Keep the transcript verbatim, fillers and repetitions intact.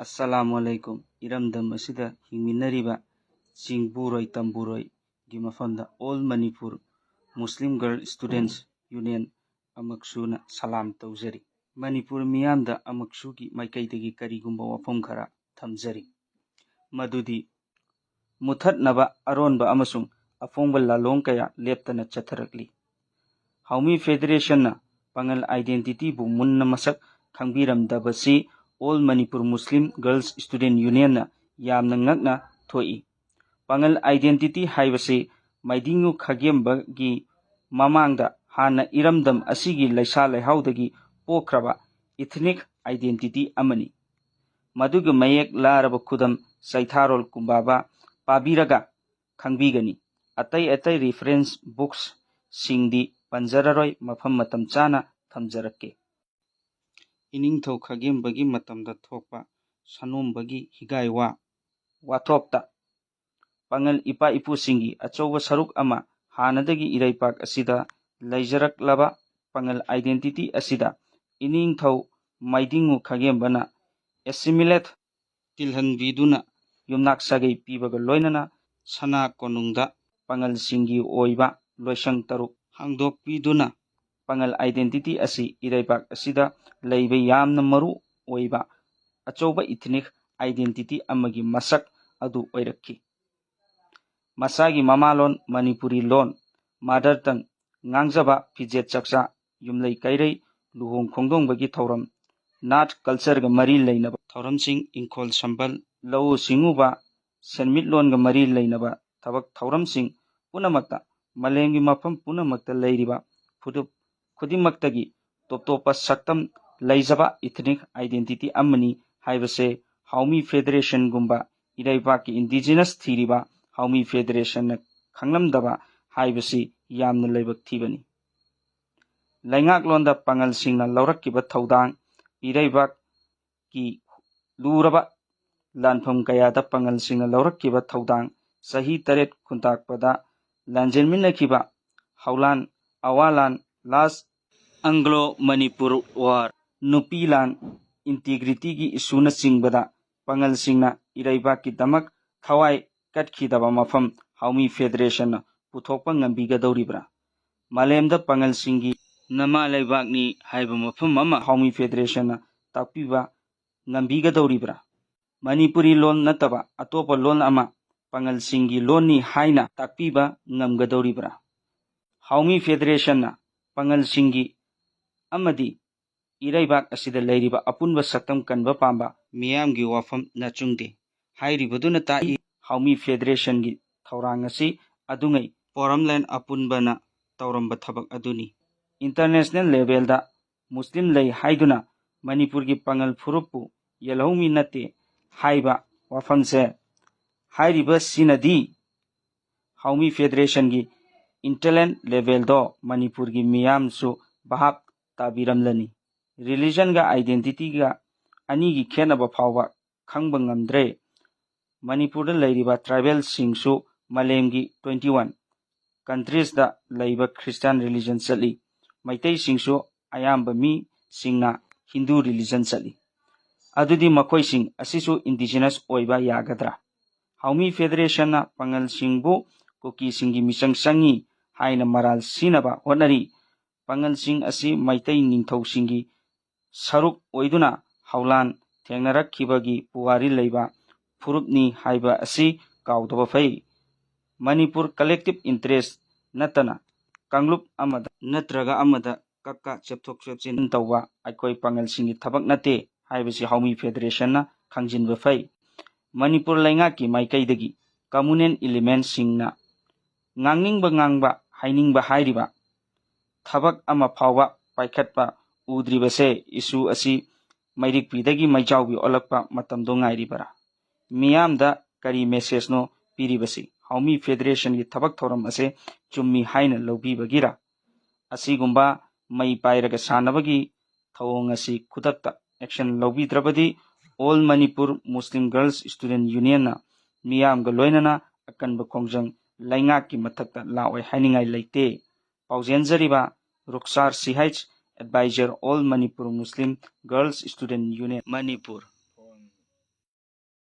ꯑꯁꯂꯥꯃꯨ ꯑꯂꯩꯀꯨꯝ꯫ ꯏꯔꯝꯗꯝ ꯑꯁꯤꯗ ꯍꯤꯡꯃꯤꯟꯅꯔꯤꯕ ꯆꯤꯡꯕꯨꯔꯣꯏ ꯇꯝꯕꯨꯔꯣꯏꯒꯤ ꯃꯐꯝꯗ All Manipur Muslim Girl Students Union ꯑꯃꯛꯁꯨꯅ ꯁꯂꯥꯝ ꯇꯧꯖꯔꯤ꯫ ꯃꯅꯤꯄꯨꯔ ꯃꯤꯌꯥꯝꯗ ꯑꯃꯛꯁꯨꯒꯤ ꯃꯥꯏꯀꯩꯗꯒꯤ ꯀꯔꯤꯒꯨꯝꯕ ꯋꯥꯐꯝ ꯈꯔ ꯊꯝꯖꯔꯤ꯫ ꯃꯗꯨꯗꯤ ꯃꯨꯊꯠꯅꯕ ꯑꯔꯣꯟꯕ ꯑꯃꯁꯨꯡ ꯑꯐꯣꯡꯕ ꯂꯥꯂꯣꯡ ꯀꯌꯥ ꯂꯦꯞꯇꯅ ꯆꯠꯊꯔꯛꯂꯤ꯫ ꯍꯥꯎꯃꯤ ꯐꯦꯗꯔꯦꯁꯟꯅ ꯄꯥꯉꯜ identityꯕꯨ ꯃꯨꯟꯅ ꯃꯁꯛ ꯈꯪꯕꯤꯔꯝꯗꯕꯁꯤ All Manipur Muslim Girls Student Unionꯅ ꯌꯥꯝꯅ ꯉꯛꯅ ꯊꯣꯛꯏ꯫ ꯄꯥꯉꯜ identity ꯍꯥꯏꯕꯁꯤ ꯃꯥꯏꯗꯤꯡꯉꯨ ꯈꯥꯒꯦꯝꯕꯒꯤ ꯃꯃꯥꯡꯗ ꯍꯥꯟꯅ ꯏꯔꯝꯗꯝ ꯑꯁꯤꯒꯤ ꯂꯩꯁꯥ ꯂꯩꯍꯥꯎꯗꯒꯤ ꯄꯣꯛꯈ꯭ꯔꯕ ethnic identity ꯑꯃꯅꯤ꯫ ꯃꯗꯨꯒꯤ ꯃꯌꯦꯛ ꯂꯥꯔꯕ ꯈꯨꯗꯝ ꯆꯩꯊꯥꯔꯣꯜ ꯀꯨꯝꯕꯥꯕ ꯄꯥꯕꯤꯔꯒ ꯈꯪꯕꯤꯒꯅꯤ꯫ ꯑꯇꯩ ꯑꯇꯩ reference booksꯁꯤꯡꯗꯤ ꯄꯟꯖꯔꯔꯣꯏ, ꯃꯐꯝ ꯃꯇꯝ ꯆꯥꯅ ꯊꯝꯖꯔꯛꯀꯦ꯫ ꯏꯅꯤꯡꯊꯧ ꯈꯥꯒꯦꯝꯕꯒꯤ ꯃꯇꯝꯗ ꯊꯣꯛꯄ ꯁꯅꯣꯝꯕꯒꯤ ꯍꯤꯒꯥꯏ ꯋꯥ ꯋꯥꯊꯣꯛꯇ ꯄꯥꯉꯜ ꯏꯄꯥ ꯏꯄꯨꯁꯤꯡꯒꯤ ꯑꯆꯧꯕ ꯁꯔꯨꯛ ꯑꯃ ꯍꯥꯟꯅꯗꯒꯤ ꯏꯔꯩꯄꯥꯛ ꯑꯁꯤꯗ ꯂꯩꯖꯔꯛꯂꯕ ꯄꯥꯉꯜ identity ꯑꯁꯤꯗ ꯏꯅꯤꯡꯊꯧ ꯃꯥꯏꯗꯤꯡꯉꯨ ꯈꯥꯒꯦꯝꯕꯅ assimilate ꯇꯤꯜꯍꯟꯕꯤꯗꯨꯅ ꯌꯨꯝꯅꯥꯛ ꯁꯥꯒꯩ ꯄꯤꯕꯒ ꯂꯣꯏꯅꯅ ꯁꯅꯥ ꯀꯣꯅꯨꯡꯗ ꯄꯥꯉꯜꯁꯤꯡꯒꯤ ꯑꯣꯏꯕ ꯂꯣꯏꯁꯪ ꯇꯔꯨꯛ ꯍꯥꯡꯗꯣꯛꯄꯤꯗꯨꯅ ꯄꯥꯉꯜ identity ꯑꯁꯤ ꯏꯔꯩꯕꯥꯛ ꯑꯁꯤꯗ ꯂꯩꯕ ꯌꯥꯝꯅ ꯃꯔꯨ ꯑꯣꯏꯕ ꯑꯆꯧꯕ ethnic identity ꯑꯃꯒꯤ ꯃꯁꯛ ꯑꯗꯨ ꯑꯣꯏꯔꯛꯈꯤ꯫ ꯃꯁꯥꯒꯤ ꯃꯃꯥꯂꯣꯟ ꯃꯅꯤꯄꯨꯔꯤ ꯂꯣꯟ, mother tongue, ꯉꯥꯡꯖꯕ, ꯐꯤꯖꯦꯠ ꯆꯥꯛꯆꯥ, ꯌꯨꯝꯂꯩ ꯀꯩꯔꯩ, ꯂꯨꯍꯣꯡ ꯈꯣꯡꯗꯣꯡꯕꯒꯤ ꯊꯧꯔꯝ, ꯅꯥꯠ cultureꯒ ꯃꯔꯤ ꯂꯩꯅꯕ ꯊꯧꯔꯝꯁꯤꯡ, ꯏꯪꯈꯣꯜ ꯁꯝꯕꯜ, ꯂꯧꯎ ꯁꯤꯡꯎꯕ, ꯁꯦꯟꯃꯤꯠꯂꯣꯟꯒ ꯃꯔꯤ ꯂꯩꯅꯕ ꯊꯕꯛ ꯊꯧꯔꯝꯁꯤꯡ ꯄꯨꯝꯅꯃꯛꯇ, ꯃꯥꯂꯦꯝꯒꯤ ꯃꯐꯝ ꯄꯨꯝꯅꯃꯛꯇ ꯂꯩꯔꯤꯕ ꯐꯨꯔꯨꯞ ꯈꯨꯗꯤꯡꯃꯛꯇꯒꯤ ꯇꯣꯞ ꯇꯣꯞꯄ ꯁꯛꯇꯝ ꯂꯩꯖꯕ ethnic identity ꯑꯃꯅꯤ ꯍꯥꯏꯕꯁꯦ ꯍꯥꯎꯃꯤ ꯐꯦꯗꯔꯦꯁꯟꯒꯨꯝꯕ ꯏꯔꯩꯕꯥꯛꯀꯤ indigenous ꯊꯤꯔꯤꯕ ꯍꯥꯎꯃꯤ ꯐꯦꯗꯔꯦꯁꯟꯅ ꯈꯪꯂꯝꯗꯕ ꯍꯥꯏꯕꯁꯤ ꯌꯥꯝꯅ ꯂꯥꯏꯕꯛ ꯊꯤꯕꯅꯤ꯫ ꯂꯩꯉꯥꯛꯂꯣꯟꯗ ꯄꯥꯉꯜꯁꯤꯡꯅ ꯂꯧꯔꯛꯈꯤꯕ ꯊꯧꯗꯥꯡ, ꯏꯔꯩꯕꯥꯛꯀꯤ ꯂꯨꯔꯕ ꯂꯥꯟꯐꯝ ꯀꯌꯥꯗ ꯄꯥꯉꯜꯁꯤꯡꯅ ꯂꯧꯔꯛꯈꯤꯕ ꯊꯧꯗꯥꯡ, ꯆꯍꯤ ꯇꯔꯦꯠ ꯈꯨꯟꯇꯥꯛꯄꯗ ꯂꯥꯟꯖꯦꯟꯃꯤꯟꯅꯈꯤꯕ ꯍꯧꯂꯥꯟ, ꯑꯋꯥ ꯂꯥꯟ, last Anglo Manipur War, ꯅꯨꯄꯤ ꯂꯥꯟ, integrityꯒꯤ issueꯅꯆꯤꯡꯕꯗ ꯄꯥꯉꯜꯁꯤꯡꯅ ꯏꯔꯩꯕꯥꯛꯀꯤꯗꯃꯛ ꯊꯋꯥꯏ ꯀꯠꯈꯤꯗꯕ ꯃꯐꯝ ꯍꯥꯎꯃꯤ Federationꯅ ꯄꯨꯊꯣꯛꯄ ꯉꯝꯕꯤꯒꯗꯧꯔꯤꯕ꯭ꯔꯥ? ꯃꯥꯂꯦꯝꯗ ꯄꯥꯉꯜꯁꯤꯡꯒꯤ ꯅꯃꯥ ꯂꯩꯕꯥꯛꯅꯤ ꯍꯥꯏꯕ ꯃꯐꯝ ꯑꯃ ꯍꯥꯎꯃꯤ Federationꯅ ꯇꯥꯛꯄꯤꯕ ꯉꯝꯕꯤꯒꯗꯧꯔꯤꯕ꯭ꯔꯥ? ꯃꯅꯤꯄꯨꯔꯤ ꯂꯣꯟ ꯅꯠꯇꯕ ꯑꯇꯣꯞꯄ ꯂꯣꯟ ꯑꯃ ꯄꯥꯉꯜꯁꯤꯡꯒꯤ ꯂꯣꯟꯅꯤ ꯍꯥꯏꯅ ꯇꯥꯛꯄꯤꯕ ꯉꯝꯒꯗꯧꯔꯤꯕ꯭ꯔꯥ? ꯍꯥꯎꯃꯤ Federationꯅ ꯄꯥꯉꯜꯁꯤꯡꯒꯤ ꯑꯃꯗꯤ ꯏꯔꯩꯕꯥꯛ ꯑꯁꯤꯗ ꯂꯩꯔꯤꯕ ꯑꯄꯨꯟꯕ ꯁꯛꯇꯝ ꯀꯟꯕ ꯄꯥꯝꯕ ꯃꯤꯌꯥꯝꯒꯤ ꯋꯥꯐꯝ ꯅꯆꯨꯡꯗꯦ꯫ ꯍꯥꯏꯔꯤꯕꯗꯨꯅ ꯇꯥꯛꯏ ꯍꯥꯎꯃꯤ Federationꯒꯤ ꯊꯧꯔꯥꯡ ꯑꯁꯤ ꯑꯗꯨꯉꯩ ꯄꯣꯔꯝꯂꯦꯟ ꯑꯄꯨꯟꯕꯅ ꯇꯧꯔꯝꯕ ꯊꯕꯛ ꯑꯗꯨꯅꯤ꯫ International levelꯗ ꯃꯨꯁꯂꯤꯝ ꯂꯩ ꯍꯥꯏꯗꯨꯅ ꯃꯅꯤꯄꯨꯔꯒꯤ ꯄꯥꯉꯜ ꯐꯨꯔꯨꯞꯄꯨ ꯌꯦꯜꯍꯧꯃꯤ ꯅꯠꯇꯦ ꯍꯥꯏꯕ ꯋꯥꯐꯝꯁꯦ ꯍꯥꯏꯔꯤꯕꯁꯤꯅꯗꯤ ꯍꯥꯎꯃꯤ Federationꯒꯤ intellect levelꯗꯣ ꯃꯅꯤꯄꯨꯔꯒꯤ ꯃꯤꯌꯥꯝꯁꯨ ꯚꯥꯞ ꯇꯥꯕꯤꯔꯝꯂꯅꯤ꯫ Religionꯒ identityꯒ ꯑꯅꯤꯒꯤ ꯈꯦꯠꯅꯕ ꯐꯥꯎꯕ ꯈꯪꯕ ꯉꯝꯗ꯭ꯔꯦ꯫ ꯃꯅꯤꯄꯨꯔꯗ ꯂꯩꯔꯤꯕ tribalꯁꯤꯡꯁꯨ ꯃꯥꯂꯦꯝꯒꯤ twenty one countriesꯇ ꯂꯩꯕ Christian religion ꯆꯠꯂꯤ꯫ ꯃꯩꯇꯩꯁꯤꯡꯁꯨ ꯑꯌꯥꯝꯕ ꯃꯤꯁꯤꯡꯅ Hindu religion ꯆꯠꯂꯤ꯫ ꯑꯗꯨꯗꯤ ꯃꯈꯣꯏꯁꯤꯡ ꯑꯁꯤꯁꯨ indigenous ꯑꯣꯏꯕ ꯌꯥꯒꯗ꯭ꯔꯥ? ꯍꯥꯎꯃꯤ Federationꯅ ꯄꯥꯉꯜꯁꯤꯡꯕꯨ ꯀꯨꯀꯤꯁꯤꯡꯒꯤ ꯃꯤꯆꯪ ꯆꯪꯉꯤ ꯍꯥꯏꯅ ꯃꯔꯥꯜ ꯁꯤꯅꯕ ꯍꯣꯠꯅꯔꯤ꯫ ꯄꯥꯉꯜꯁꯤꯡ ꯑꯁꯤ ꯃꯩꯇꯩ ꯅꯤꯡꯊꯧꯁꯤꯡꯒꯤ ꯁꯔꯨꯛ ꯑꯣꯏꯗꯨꯅ ꯍꯧꯂꯥꯟ ꯊꯦꯡꯅꯔꯛꯈꯤꯕꯒꯤ ꯄꯨꯋꯥꯔꯤ ꯂꯩꯕ ꯐꯨꯔꯨꯞꯅꯤ ꯍꯥꯏꯕ ꯑꯁꯤ ꯀꯥꯎꯗꯕ ꯐꯩ꯫ ꯃꯅꯤꯄꯨꯔ collective interest ꯅꯠꯇꯅ ꯀꯥꯡꯂꯨꯞ ꯑꯃꯗ ꯅꯠꯇ꯭ꯔꯒ ꯑꯃꯗ ꯀꯛꯀꯥ ꯆꯦꯞꯊꯣꯛ ꯆꯦꯞꯁꯤꯟ ꯇꯧꯕ ꯑꯩꯈꯣꯏ ꯄꯥꯉꯜꯁꯤꯡꯒꯤ ꯊꯕꯛ ꯅꯠꯇꯦ ꯍꯥꯏꯕꯁꯤ ꯍꯥꯎꯃꯤ Federationꯅ ꯈꯪꯖꯤꯟꯕ ꯐꯩ꯫ ꯃꯅꯤꯄꯨꯔ ꯂꯩꯉꯥꯛꯀꯤ ꯃꯥꯏꯀꯩꯗꯒꯤ communal elementꯁꯤꯡꯅ ꯉꯥꯡꯅꯤꯡꯕ ꯉꯥꯡꯕ, ꯍꯥꯏꯅꯤꯡꯕ ꯍꯥꯏꯔꯤꯕ ꯊꯕꯛ ꯑꯃ ꯐꯥꯎꯕ ꯄꯥꯏꯈꯠꯄ ꯎꯗ꯭ꯔꯤꯕꯁꯦ issue ꯑꯁꯤ ꯃꯩꯔꯤꯛꯄꯤꯗꯒꯤ ꯃꯩꯖꯥꯎꯕꯤ ꯑꯣꯜꯂꯛꯄ ꯃꯇꯝꯗꯣ ꯉꯥꯏꯔꯤꯕꯔꯥ? ꯃꯤꯌꯥꯝꯗ ꯀꯔꯤ messageꯅꯣ ꯄꯤꯔꯤꯕꯁꯤ? ꯍꯥꯎꯃꯤ Federationꯒꯤ ꯊꯕꯛ ꯊꯧꯔꯝ ꯑꯁꯦ ꯆꯨꯝꯃꯤ ꯍꯥꯏꯅ ꯂꯧꯕꯤꯕꯒꯤꯔꯥ? ꯑꯁꯤꯒꯨꯝꯕ ꯃꯩ ꯄꯥꯏꯔꯒ ꯁꯥꯟꯅꯕꯒꯤ ꯊꯧꯑꯣꯡ ꯑꯁꯤ ꯈꯨꯗꯛꯇ action ꯂꯧꯕꯤꯗ꯭ꯔꯕꯗꯤ All Manipur Muslim Girls Student Unionꯅ ꯃꯤꯌꯥꯝꯒ ꯂꯣꯏꯅꯅ ꯑꯀꯟꯕ ꯈꯣꯡꯖꯪ ꯂꯩꯉꯥꯛꯀꯤ ꯃꯊꯛꯇ ꯂꯥꯛꯑꯣꯏ ꯍꯥꯏꯅꯤꯡꯉꯥꯏ ꯂꯩꯇꯦ꯫ ꯄꯥꯎꯖꯦꯟꯖꯔꯤꯕ ꯔꯨꯛꯁꯥꯔ C H Advisor, All Manipur Muslim Girls Student Union, Manipur꯫